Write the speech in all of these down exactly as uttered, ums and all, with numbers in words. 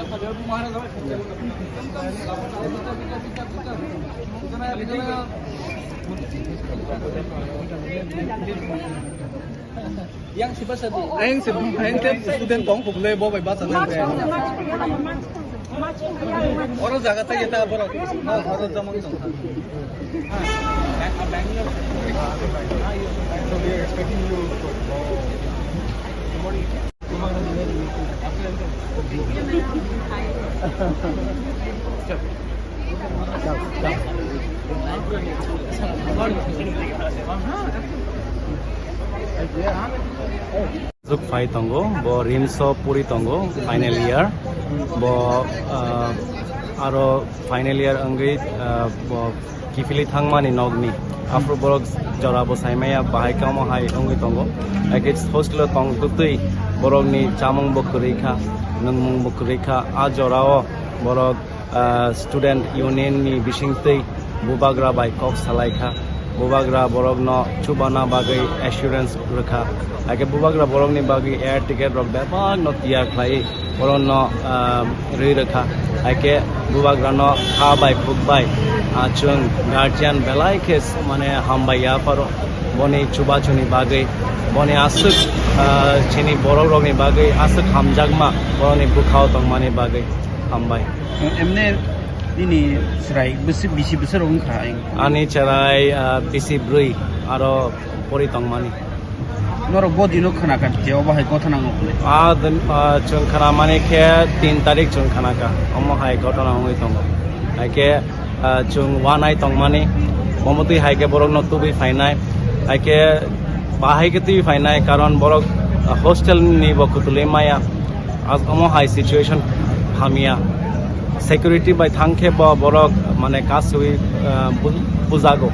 Yang si basa di. Ayang si, ayang te student tong, kubule bo bai basa na. Oro jaga ta yeta borok. Oro jamang tong. So we are expecting you. Zuk phai tongo, bo RIMS o puri tongo, final year. Bo, ah, aro final year wngwi, ah, bo kiphilwi thangmani nokni. Aphuru borok jora bo saimaya, bahai kamo hai wngwi tongo. Eke hostel o tong twtwi borokni chamung bo kwrwi kha, nwngmung bo kwrwi kha. A jorao borok ah, student union ni bisingtwi bubagra bai kok salai kha. Bubagra borokno chubana bagwi assurance rwkha. Haikhe bubagra borokni bagwi air ticket rok bebakno tiyar khlaiwi borokno, ah, rwi rwkha. Haikhe bubagrano kha bai khuk bai, ah, chwng guardian belai khe mane hambai ya pharo boni chubachuni bagwi, boni aswk, ah, chini borok rokni bagwi aswk hamjakma borokni bwkhao tongmani bagwi. Hambai. Emne nini chwrai bisi, bisi bwswk wngkha? Ani chwrai, ah, bisi brwi aro pori tongmani. Norok bo dino khna kha je obo hai gotha nango bole? Ah, din, ah, chwng khna mani khe tin tarik chwng khna kha. Omo hai gotha nangwi tongo. Hai khe, ah, chwng wanai tongmani. Omo twi hai khe borokno tubui phainai. Hai khe bahai khe twi phainai, karon borok, ah, hostel ni bo kwtwlwi maya. As omo hai situation hamya. Security bai thang khe bo borok mane kasui, ah, bu-, bujago.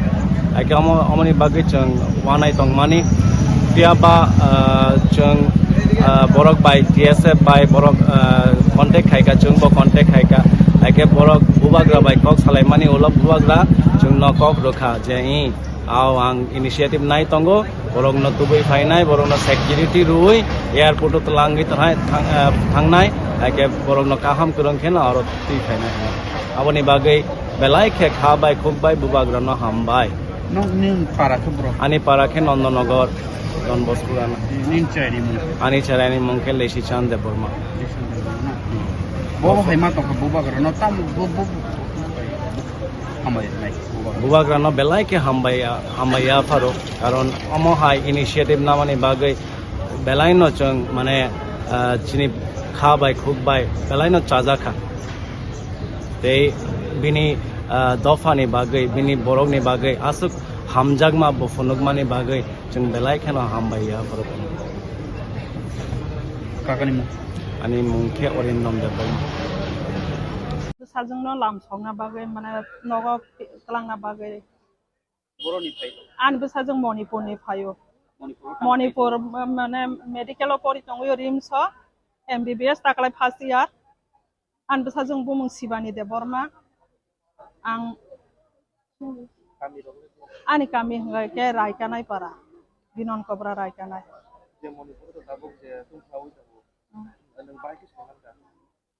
Haikhe omo, omoni bagwi chwng wanai tongmani. Phiya ba, ah, chwng, ah, borok bai T S F bai borok, ah, contact khaika, chwng bo contact khaika. Haikhe borok bubagra bai kok salaimani ulo bubagra chwngno kok rwkha je, "Ih, Ao ang initiative nai tongo, borokno tubui phainai, borokno security rwui airport o twlangwi thang-, thang-, eh, thangnai, haikhe borokno kaham kwrwng kheno oro twi phainai hwnwi." Aboni bagwi belai khe kha bai khuk bai bubagrano hambai. Nokni para khe borok? Ani para khe Nandanagar, Don Bosco gana. Nini chwraini mung? Ani chwraini mung khe Lesi Chan Debbarma. Bo bo hai ma tongkha bubagrano tam bo, bo, bo, hambai nai bubagra. Bubagrano belai khe hambai ya, hambai ya pharo, karon omo hai initiative namani bagwi belai no chwng mane, ah, chini kha bai khuk bai belai no chajakha. Tei bini, ah, dophani bagwi, bini borokni bagwi aswk hamjakma bo phunukmani bagwi chwng belai kheno hambai ya borok. Kakani mung? Ani mung khe Orindom Debbarma. Bwsajwkno lam sokna bagwi, mane nogo twlangna bagwi. Boroni phai? Ani bwsajwk Manipurni phaio. Manipur? Manipur, ma-, mane medical o pori tongo RIMS o, M B B S taklai first year. Ani bwsajwk bumung Sibani Debbarma. Ang, ani kami hwnkha khe Raikanai para, Binon Kobra Raikanai. Je Manipur o tabuk je tungsawi tabuk. Hmm. Nwng bai khe saimani da?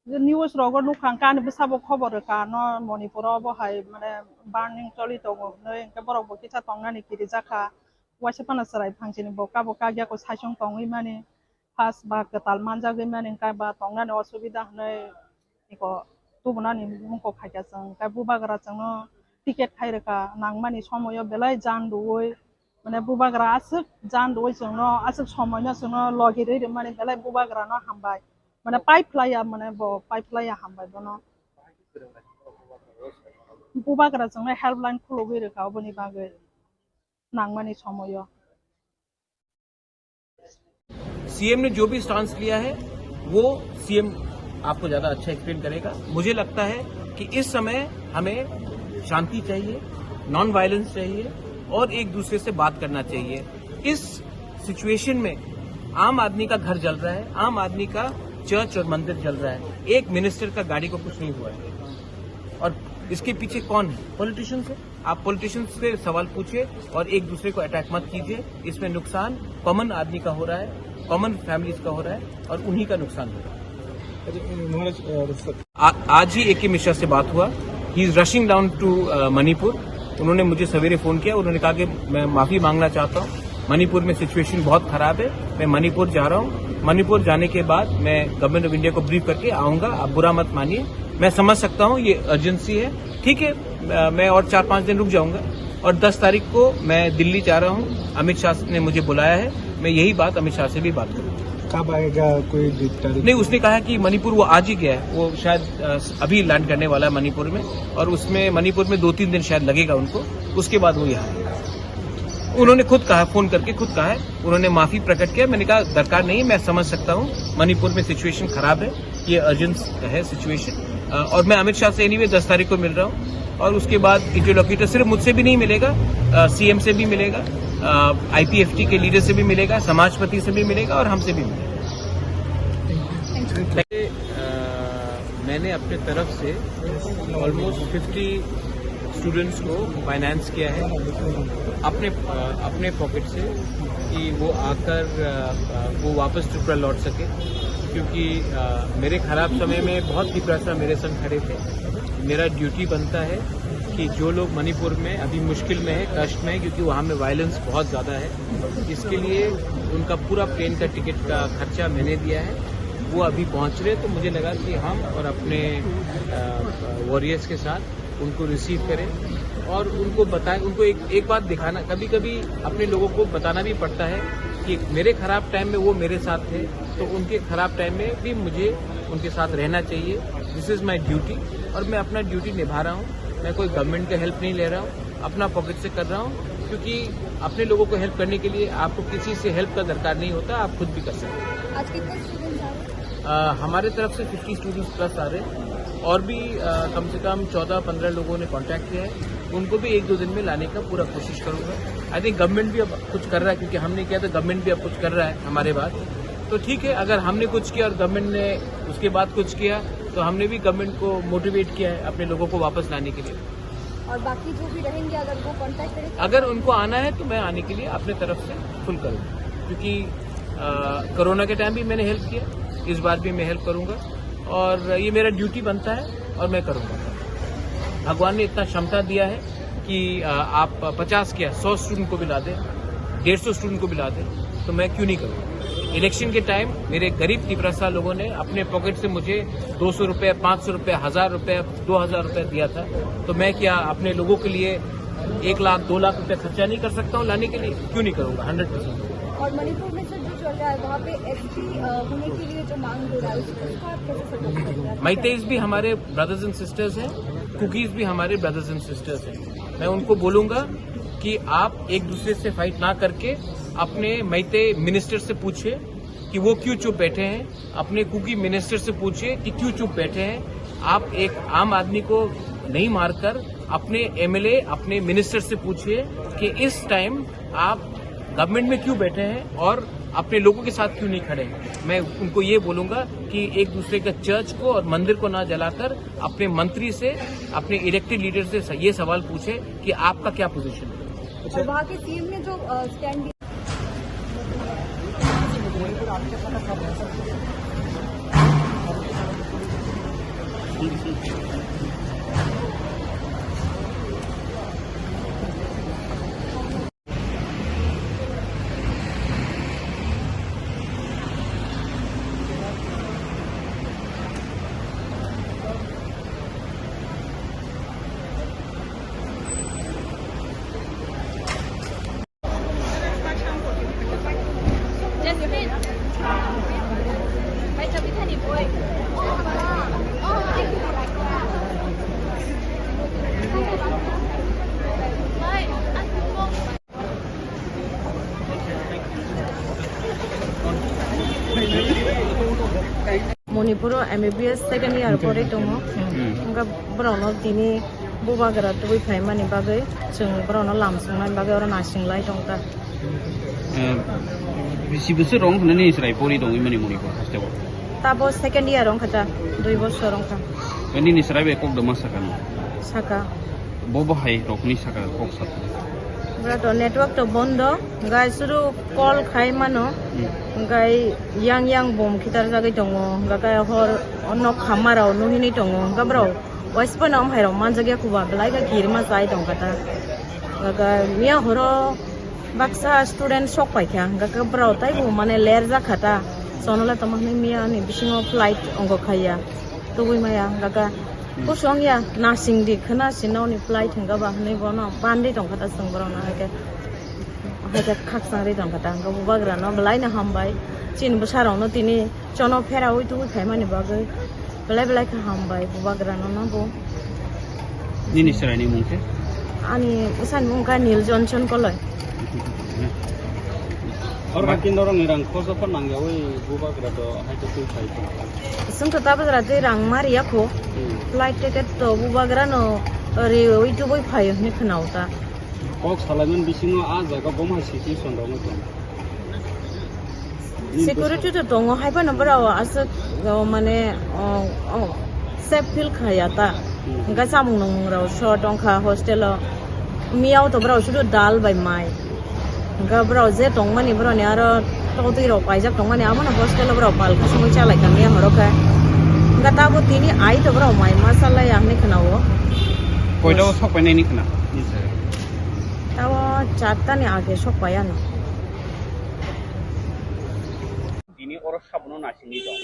Je news rogo nukha hwnkhe ani bwsabo khobor rwkha, ano Manipur o bo hai mane burning choli tongo hwnwi, hwnkhe borok bo kisa tongnani kirijakha. Waisa phano chwrai phangsini bo kabo kagya ko saichung tongwi mani. First ba kwtal manjagwi mani wngkha ba tongnani osubida hwnwi iko tubunani mungkok khaikha chwng. Hwnkhe bubagra chwngno ticket khai rwkha, nangmani somoio belai jan rwui, mane bubagra aswk jan rwui chwngno aswk somoino chwngno logi rwi rwmani belai bubagrano hambai. Mane pipe phlaiya, mane bo pipe phlaiya hambai bono. Bubagra chwngno helpline khulugwi rwkha oboni bagwi nangmani somoio. CM ने जो भी स्टांस लिया है वो सीएम आपको ज्यादा अच्छा एक्सप्लेन करेगा। मुझे लगता है कि इस समय हमें शांति चाहिए, नॉन वायलेंस चाहिए और एक दूसरे से बात करना चाहिए। इस सिचुएशन में आम आदमी का घर जल रहा है, आम आदमी का चर्च और मंदिर जल रहा है, एक मिनिस्टर का गाड़ी को कुछ नहीं हुआ है। और इसके पीछे कौन है? पॉलिटिशियंस है। आप पॉलिटिशियंस से सवाल पूछिए और एक दूसरे को अटैक मत कीजिए। इसमें नुकसान कॉमन आदमी का हो रहा है, कॉमन फैमिलीज का हो रहा है और उन्हीं का नुकसान हो रहा है। महाराज, अ, सर। आ-, आज ही एके मिश्रा से बात हुआ। He is rushing down to, अ, मणिपुर। उन्होंने मुझे सवेरे फ़ोन किया, उन्होंने कहा कि मैं माफ़ी मांगना चाहता हूँ, मणिपुर में सिचुएशन बहुत ख़राब है, मैं मणिपुर जा रहा हूँ। मणिपुर जाने के बाद मैं गवर्नमेंट ऑफ इंडिया को ब्रीफ करके आऊँगा, आप बुरा मत मानिए। मैं समझ सकता हूँ ये अर्जेंसी है, ठीक है। अ, मैं और चार पाँच दिन रुक जाऊँगा और दस तारीख को मैं दिल्ली जा रहा हूँ। अमित शाह ने मुझे बुलाया है, मैं यही बात अमित शाह से भी बात करूँगा। कब आएगा, कोई डेट तारीख? नहीं, उसने कहा कि मणिपुर वो आज ही गया है, वो शायद, अ, अभी लैंड करने वाला है मणिपुर में, और उसमें मणिपुर में दो तीन दिन शायद लगेगा उनको, उसके बाद वो यहाँ आएगा। उन्होंने खुद कहा, फ़ोन करके खुद कहा है, उन्होंने माफ़ी प्रकट किया। मैंने कहा, "दरकार नहीं, मैं समझ सकता हूँ, मणिपुर में सिचुएशन ख़राब है, ये अर्जेंट है सिचुएशन।" अ, और मैं अमित शाह से एनीवे दस तारीख को मिल रहा हूँ, और उसके बाद इंटरलोक्यूटर सिर्फ मुझसे भी नहीं मिलेगा, अ, सीएम से भी मिलेगा, अ, आईपीएफटी के लीडर से भी मिलेगा, समाजपति से भी मिलेगा और हमसे भी मिलेगा। अ, मैंने अपने तरफ से ऑलमोस्ट फिफ्टी स्टूडेंट्स को फाइनेंस किया है अपने, अ, अपने पॉकेट से, कि वो आकर, अ, अ, वो वापस त्रिपुरा लौट सके, क्योंकि, अ, मेरे ख़राब समय में बहुत तिपरासा मेरे संग खड़े थे। मेरा ड्यूटी बनता है कि जो लोग मणिपुर में अभी मुश्किल में है, कष्ट में है, क्योंकि वहाँ में वायलेंस बहुत ज़्यादा है, इसके लिए उनका पूरा प्लेन का टिकट का खर्चा मैंने दिया है। वो अभी पहुँच रहे, तो मुझे लगा कि हम और अपने, अ, वॉरियर्स के साथ उनको रिसीव करें और उनको बताएं, उनको एक, एक बात दिखाना। कभी-कभी अपने लोगों को बताना भी पड़ता है कि मेरे ख़राब टाइम में वो मेरे साथ थे, तो उनके ख़राब टाइम में भी मुझे उनके साथ रहना चाहिए। This is my duty, और मैं अपना ड्यूटी निभा रहा हूँ। मैं कोई गवर्नमेंट का हेल्प नहीं ले रहा हूँ, अपना पॉकेट से कर रहा हूँ, क्योंकि अपने लोगों को हेल्प करने के लिए आपको किसी से हेल्प का दरकार नहीं होता, आप खुद भी कर सकते हैं। आज कितने स्टूडेंट्स आ रहे हैं? अ, हमारे तरफ से फिफ्टी स्टूडेंट्स प्लस आ रहे हैं, और भी, अ, कम से कम चौदह पन्द्रह लोगों ने कॉन्टैक्ट किया है, उनको भी एक दो दिन में लाने का पूरा कोशिश करूँगा। आई थिंक गवर्नमेंट भी अब कुछ कर रहा है, क्योंकि हमने किया तो गवर्नमेंट भी अब कुछ कर रहा है हमारे बाद। तो ठीक है, अगर हमने कुछ किया और गवर्नमेंट ने उसके बाद कुछ किया, तो हमने भी गवर्नमेंट को मोटिवेट किया है अपने लोगों को वापस लाने के लिए। और बाकी जो भी रहेंगे, अगर वो कॉन्टैक्ट करें तो? अगर उनको आना है तो मैं आने के लिए अपने तरफ से फुल करूँगा, क्योंकि, अ, कोरोना के टाइम भी मैंने हेल्प किया, इस बार भी मैं हेल्प करूँगा, और ये मेरा ड्यूटी बनता है और मैं करूँगा। भगवान ने इतना क्षमता दिया है कि, अ, आप पचास क्या, सौ स्टूडेंट को भी ला दें, डेढ़ सौ स्टूडेंट को भी ला दें, तो मैं क्यों नहीं करूँगा? इलेक्शन के टाइम मेरे गरीब तिपरासा लोगों ने अपने पॉकेट से मुझे दो सौ रुपये, पाँच सौ रुपये, हज़ार रुपये, दो हज़ार रुपये दिया था, तो मैं क्या अपने लोगों के लिए एक लाख, दो लाख रुपये खर्चा नहीं कर सकता हूँ लाने के लिए? क्यों नहीं करूँगा? Hundred percent. और मणिपुर में सर जो चल रहा है, वहाँ पे एसटी, अ, होने के लिए जो मांग हो रहा है, उस-, उसको आप कैसे सपोर्ट करते हैं? मैतेईज भी हमारे ब्रदर्स एंड सिस्टर्स हैं, कुकीज भी हमारे ब्रदर्स एंड सिस्टर्स हैं। मैं उनको बोलूँगा कि आप एक दूसरे से फाइट ना करके अपने मैतेई मिनिस्टर से पूछिए कि वो क्यों चुप बैठे हैं, अपने कुकी मिनिस्टर से पूछिए कि क्यों चुप बैठे हैं। आप एक आम आदमी को नहीं मारकर अपने एमएलए, अपने मिनिस्टर से पूछिए कि इस टाइम आप गवर्नमेंट में क्यों बैठे हैं और अपने लोगों के साथ क्यों नहीं खड़े हैं। मैं उनको ये बोलूँगा कि एक दूसरे का चर्च को और मंदिर को ना जलाकर अपने मंत्री से, अपने इलेक्टेड लीडर से ये सवाल पूछे कि आपका क्या पोजीशन है। और वहाँ के सीएम ने जो, अ, stand Manipur o M B B S second year pore tongo. Hmm. Wngkha borokno tini bubagra tubui phaimani bagwi chwng borokno lam swngnani bagwi oro naising lai tongkha. Eh, bisi bwswk rok wngkha nini chwrai pori tongwi mani Manipur hasteo? Tabo second year wngkha ta, dui bosor wngkha. Eh, nini chwrai bai kok doma saka no? Saka. Bo bo hai rokni saka kok saka. Bra to network to bondo, gai suru call khai mano, gai yang yang bom khitar jagwi tongo, gai hor nok khamma rao nuhini tongo, gai brao waispa na om hai rao manjak ya kuba belai ga kirma chai tong kata, gai miya horo baksa student sok pai kha, gai brao tai bo mane ler jak khata, sono le tamo hwnwi miya ni bisingo flight ongo khaiya, tubui maya, gai Kusong ya, nasing di khna sinoni flight hwnga ba hwnwi bono bandi tong kha ta chwng borok no hai khe, hai khe khakchang ri tong kha ta hwnga bubagra no belai no hambai. Chini bwsa rok no tini chono phera ui tubui phaimani bagwi belai belai khe hambai bubagra no no bo. Nini chwraini mung khe? Ani bwsani mung khe Nil Johnson Koloi. Oro ba kindo rok ni rang khorsa phan nangya ui bubagra to hai to twi phai khe. Chwng to ta bwswk twi rang ma riya kho. Hmm. Flight ticket to bubagra no riwi tubui phaio hwnwi khwnao ta. Kok salaimani bisingo a jaga bom hai situation rok wng tong. Security to tongo, hai phano borok aswk, o, mane, o, o, safe feel khaya ta. Hmm. Hwnkhe chamung nungmung rok short wngkha hostel o. Miyao to borok sudu dal bai mai. Hwnkhe borok je tongmani borokni aro totwi rok paijak tongmani abono hostel o borok pal khasungwi chalai kha miya horo khe. Hwnkhe tabo tini ai to borok mai ma chalai ya hwnwi khwnao. Koita o sok painai ni khna? Tabo charta ni age sok pai ano. Tini oro sabono nasingwi tong.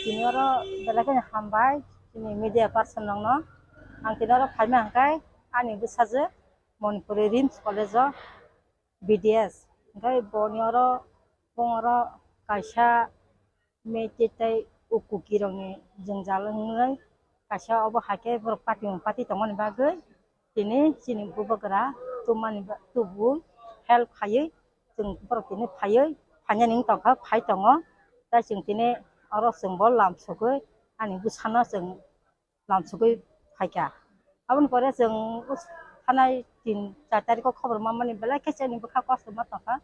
Tini oro belai kheno hambai chini media person rokno. Ang tini oro phaima hwnkhe ani bwsajwk Manipuri RIMS College o B D S. Hwnkhe boni oro, bong oro kaisa meeting tei ukukirokni jwngjal wngwi kaisa obo hai khe borok party party tongmani bagwi tini chini bubagra tubumani ba-, tubui help khaiwi chwng borok tini phaiwi phainani wng tongkha, phai tongo. Tai chwng tini oro chwngbo lamsogwi ani bwsano chwng lamsogwi phaikha. Aboni pore chwng thanai tin char tarikh o khobor manmani belai khe chini bwkha kosto ma tongkha.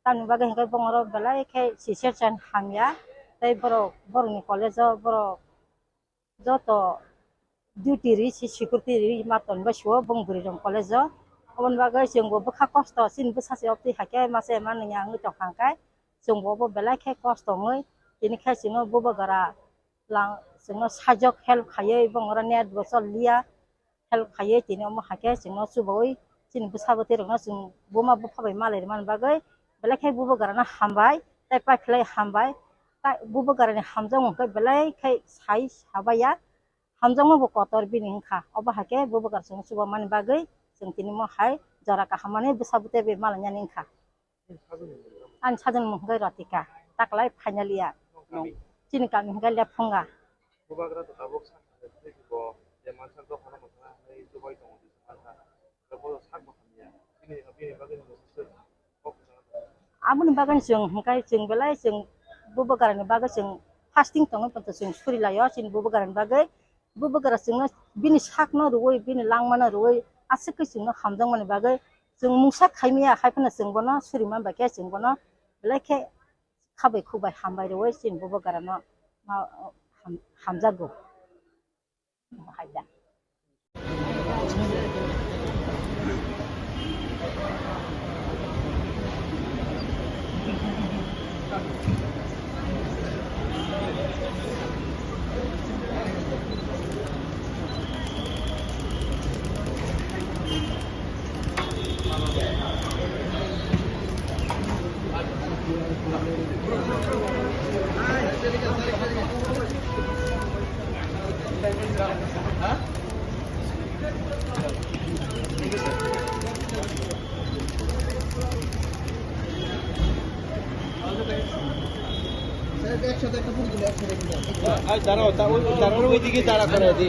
Tamni bagwi hwnkhe bongorok belai khe situation hamya. Tei borok, borokni college o borok joto duty ri si security ri ma tonwi sio bong bwrwi rok college o. Aboni bagwi chwngbo bwkha kosto chini bwsa se obtwi hai khe masa ema nungya wngwi tongkha hwnkhe chwngbo obo belai khe kosto wngwi tini khe chwngno bubagra lang chwngno sajwk help khaiwi bongora net bo chol liya help khaiwi tini omo hai khe chwngno chubaui chini bwsa bwtwi rokno chwng buma bupha bai malai rwmani bagwi belai khe bubagrano hambai tei paiphlai hambai. Bubagrani hamjakmung khe belai khe sai sabaiya. Hamjakma bo kotor bini wngkha. Obo hai khe bubagra chwngno chubamani bagwi chwng tini mo hai jora kaham manwi bwsa bwtwi bai malainani wngkha. Ani sajwkni mung hwnkhe Ratika, taklai final year. Chini kami hwnkhe Lephunga. Bubagra to tabuk sakha bo je mansa dophano mwthangna hwnwi chubai tongo, mansa. Aboni bagwi chwng hwnkhe chwng belai chwng bubagrani bagwi chwng fasting tongwi chwng suri laio chini bubagrani bagwi. Bubagra chwngno bini sakno rwui bini langmano rwui aswk khe chwngno hamjakmani bagwi chwng mungsa khaimaya hai phano chwng bono suri man bai khe chwng bono belai khe khabai khubai hambai rwui chini bubagrano ma-, ham-, hamjago. এই দাঁড়াও, তা-, ওই, দাঁড়াও, ওইদিকে দাঁড়া করে দি।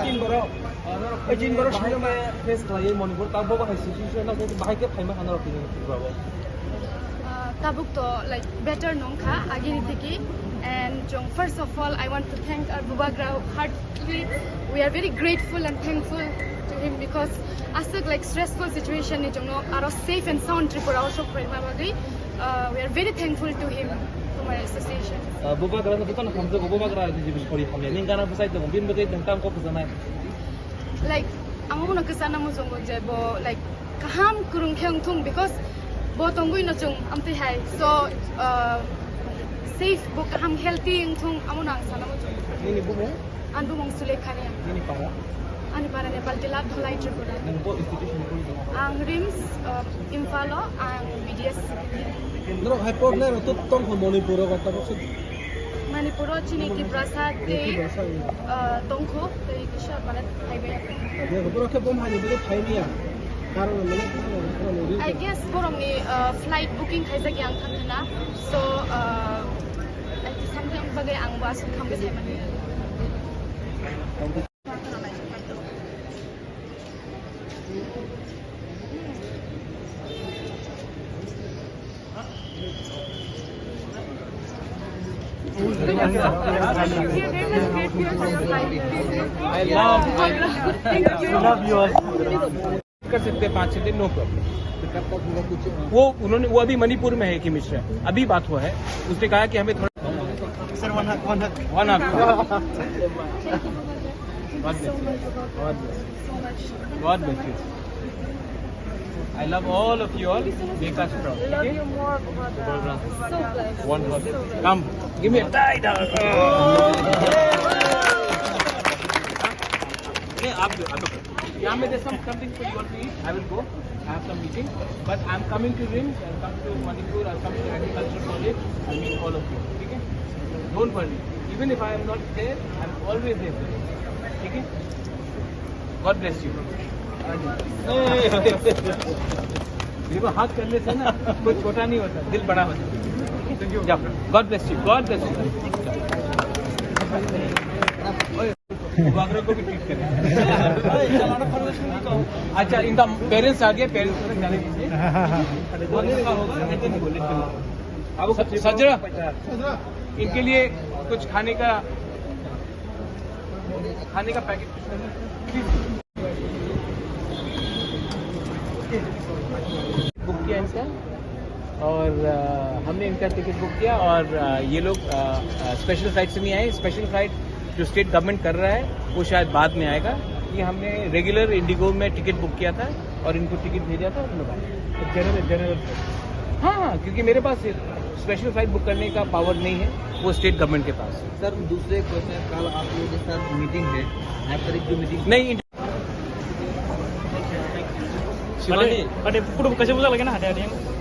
Tin borok, tin borok sino ma face khlaiwi Manipur, ta bobo hai situation no bahai khe phaima hana rok tini Tripura o. Ah, tabuk to, like, better nong kha agini thiki. And chwng, first of all, I want to thank our Bubagra heartily. We are very grateful and thankful to him because aswk, like, stressful situation ni chwngno aro safe and sound Tripura o sok phaima bagwi, uh, we are very thankful to him, to my association. Uh, Bubagra no jotono hamjago, Bubagra ni jibu sori hamya. Ning gana bwsai tongo, bini bagwi nwng tamo kok kwchanai? Like, ang omono kwchana muchungo je bo, like, kaham kwrwng khe wngthung, because bo tongwi no chwng amtwi hai. So, uh, safe, bo kaham healthy wngthung, amono ang sana muchungo. Nini bumung? Ani bumung Sulekha Reang. Nini para? Ani para Nepal Tila, Dholai, Tripura. Nang bo institution ni kuli tongo? Ang RIMS, uh, Imphal o, ang B D S. Norok hai pornai rok to tongkho Manipur o, kok tabuk se? Manipur o chini Tiprasa tei, Tiprasa, iya. Ah, tongkho tei kisa mane phaibai. Iya, borok khe bom haino bini phaimya. Karon mane, karon, karon, I guess borokni, ah, flight booking khaijak yang thangkhana. So, ah, I think something bagwi ang bo aswk khambai saimani. I love, I love you all. कर सकते हैं पाँच छः दिन, no problem. वो उन्होंने, वो अभी मणिपुर में है, कि मिश्रा, अभी बात हुआ है, उसने कहा कि हमें थोड़ा सर, वन हग, वन hug. One hug। God bless you। God bless you। God bless you। I love all of you all। Make us proud। Love you more, brother। One hug। Come। Give me a tight hug। नहीं, आप दो, आप दो। यहाँ में there's some something for you all to eat। I will go। I have some meeting, but I'm coming to RIMS, I'll come to Manipur, I'll come to Agriculture College, I'll meet all of you, ठीक है? Don't worry, even if I am not there, I'm always there, ठीक है? God bless you। देखो, हाथ करने से ना कोई छोटा नहीं होता, दिल बड़ा होता है। God bless you, God bless you। Bubagra को भी ट्रीट करें। अच्छा, इनका पेरेंट्स आ गए, पेरेंट्स को जाने दीजिए। अब सजरा, इनके लिए कुछ खाने का, खाने का पैकेट। बुक किया इनका और, अ, हमने इनका टिकट बुक किया और, अ, ये लोग, अ, अ, स्पेशल फ्लाइट से नहीं आए। स्पेशल फ्लाइट जो स्टेट गवर्नमेंट कर रहा है, वो शायद बाद में आएगा। ये हमने रेगुलर इंडिगो में टिकट बुक किया था और इनको टिकट भेजा था, उन लोग आए। General, general. हाँ, हाँ, क्योंकि मेरे पास स्पेशल फ्लाइट बुक करने का पावर नहीं है, वो स्टेट गवर्नमेंट के पास है। सर, दूसरे क्वेश्चन, कल आप लोगों के साथ मीटिंग है, आठ तारीख की मीटिंग। नहीं, Shivani. Ade, ade, photo kaisa bujak lagi na, ade, ade.